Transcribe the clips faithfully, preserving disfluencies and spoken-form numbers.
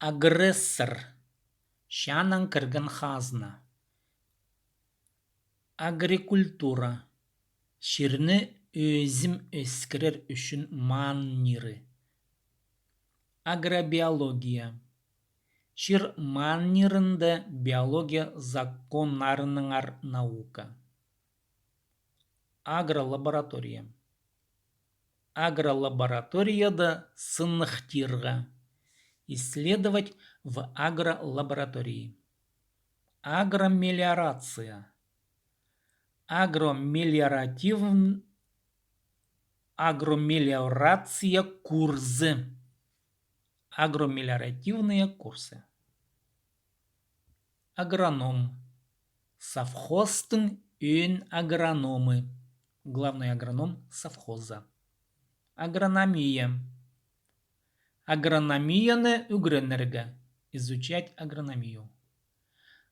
Агрессор. Чаанаң кірген хазна. Агрикультура. Чирні ӧзім ӧскірер ӱчӱн маан нири. Агробиология. Чир маан нирінде биология законнарынаңар наука. Агролаборатория. Агролабораторияда сыныхтирға. Исследовать в агролаборатории. Агромелиорация. Агромелиоративн-, агромелиорация курсы. Агромелиоративные курсы. Агроном. Совхозтың ӧӧн агрономы. Главный агроном совхоза. Агрономия. Агрономияны ӱгренерге. Изучать агрономию.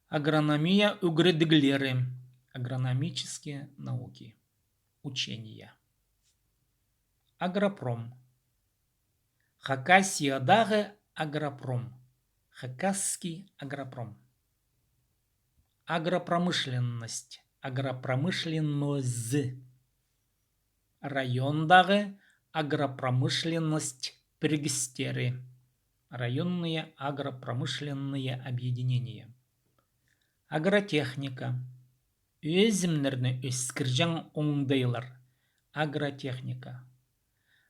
Агрономия ӱгредіглері. Агрономические науки. Учения. Агропром. Хакасиядағы агропром. Хакасский агропром. Агропромышленность. Агропромышленнозь. Райондағы агропромышленность пірігістері. Районные агропромышленные объединения. Агротехника. Ӧзімнерні ӧскірҷең оңдайлар. Агротехника.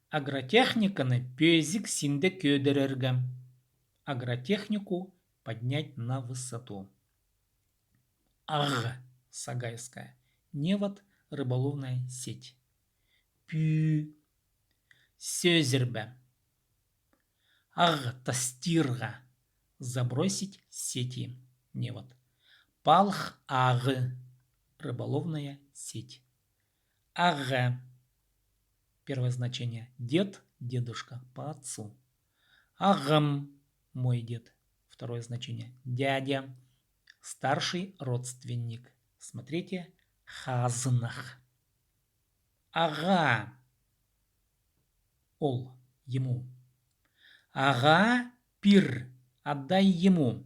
Агротехниканы пӧзік синде кӧдірерге. Агротехнику поднять на высоту. Ағ, сагайская. Невод, рыболовная сеть. Пӱӱ. Сӧзірбе. Ағ тастирға. Забросить сети. Невод. Палых ағы. Рыболовная сеть. Ағаа. Первое значение. Дед, дедушка, по отцу. Ағам, мой дед. Второе значение. Дядя, старший родственник. Смотрите, хазынах. Ағаа. Ол, ему. Ағаа пир, отдай ему.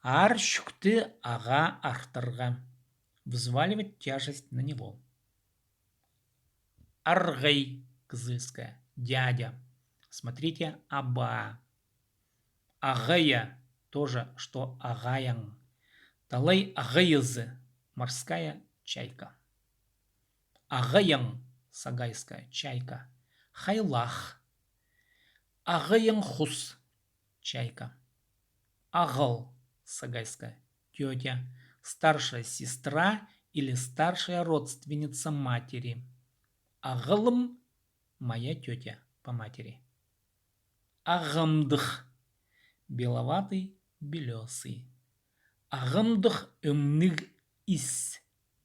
Аар чӱкті ағаа артарға. Взваливать тяжесть на него. Арғай, кызыльская, дядя. Смотрите, абаа. Ағайа, тоже, что ағайаң. Талай ағайазы, морская чайка. Ағайаң, сагайская, чайка. Хайлах. Ағайаң хус, чайка. Ағал, сагайская, тётя. Старшая сестра или старшая родственница матери. Ағалым, моя тётя по матери. Ағамдых. Беловатый, белёсый. Ағамдых ӧңніг ис.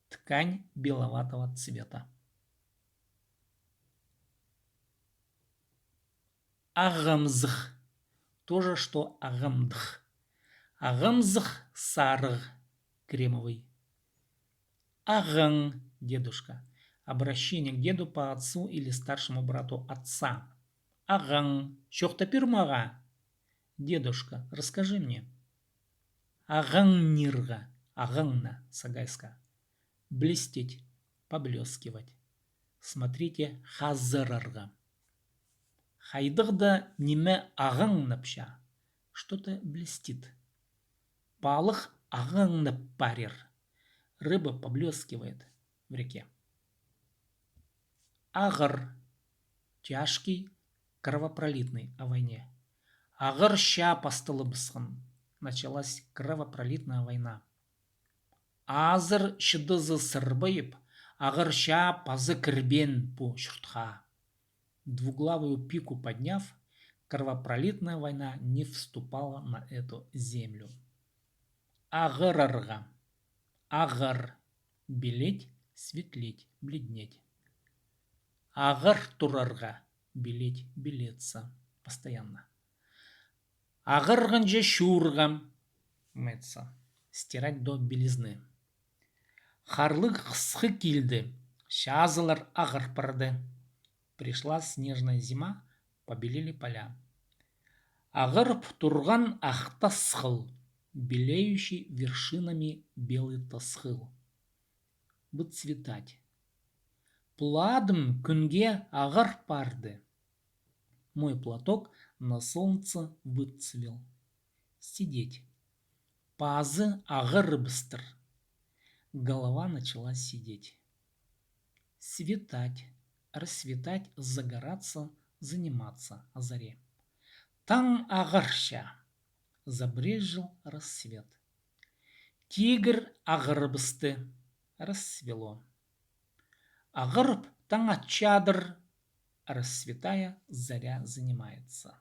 Ткань беловатого цвета. Ағамзых. То же, что ағамдых. Ағамзых сарығ, кремовый. Ағаң, дедушка. Обращение к деду по отцу или старшему брату отца. Ағаң, чоохтап пир мағаа. Дедушка, расскажи мне. Ағаңнирға, ағаңна, сагайская. Блестеть, поблескивать. Смотрите, хазырарға. Хайдағ-да ниме ағаңнапча. Что-то блестит. Палых ағаңнап парир. Рыба поблескивает в реке. Ағыр. Тяжкий, кровопролитный, о войне. Ағыр чаа пасталыбысхан. Началась кровопролитная война. Азыр чыдызы сырбайып, ағыр чаа паза кірбеен пу чуртха. Двуглавую пику подняв, кровопролитная война не вступала на эту землю. Ағырарға. Ағыр. Белеть, светлеть, бледнеть. Ағыр турарға. Белеть, белеться. Постоянно. Ағырғанҷа чуурға. Мыться. Стирать до белизны. Харлығ хысхы килді. Чазылар ағыр парды. Пришла снежная зима, побелели поля. Ағырып турған ах тасхыл, белеющий вершинами белый тасхыл. Выцветать. Платым кӱнге ағыр парды. Мой платок на солнце выцвел. Сидеть. Пазы ағырыбыстыр. Голова начала сидеть. Светать. Расцветать, загораться, заниматься, о заре. Таң ағарча. Забрезжил рассвет. Тигір ағырыбысты. Расцвело. Ағырып таң атчадыр. Расцветая, заря занимается.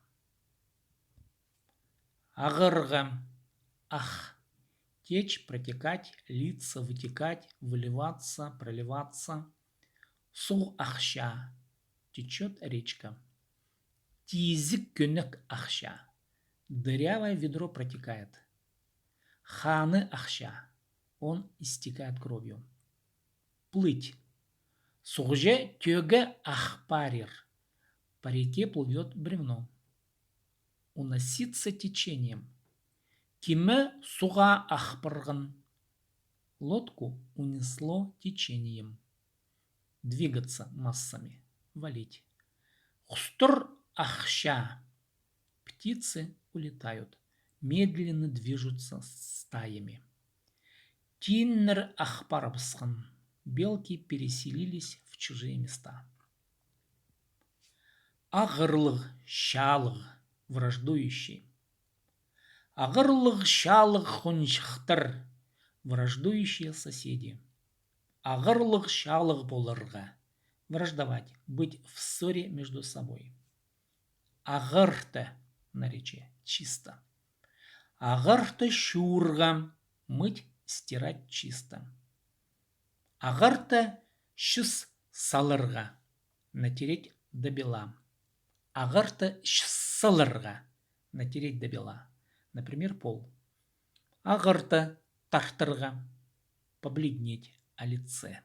Ағырғы. Ах. Течь, протекать, литься, вытекать, выливаться, проливаться. Суғ ахча. Течёт речка. Тизік кӧнек ахча. Дырявое ведро протекает. Ханы ахча. Он истекает кровью. Плыть. Суғҷы тӧӧге ах парир. По реке плывёт бревно. Уноситься течением. Киме суға ах парған. Лодку унесло течением. Двигаться массами. Валить. Хустар ахча. Птицы улетают. Медленно движутся стаями. Тииннер ах парыбысхан. Белки переселились в чужие места. Ағырлығ, чаалығ, враждующий. Ағырлығ, чаалығ хонҷыхтар. Враждующие соседи. Ағырлығ, чаалығ поларға. Враждовать, быть в ссоре между собой. Ағырты, наречие, чисто. Ағырты чуурға, мыть, стирать чисто. Ағырты чыс саларға, натереть до бела. Ағырты чыс саларға, натереть до бела. Например, пол. Ағырты тартарға, побледнеть о лице.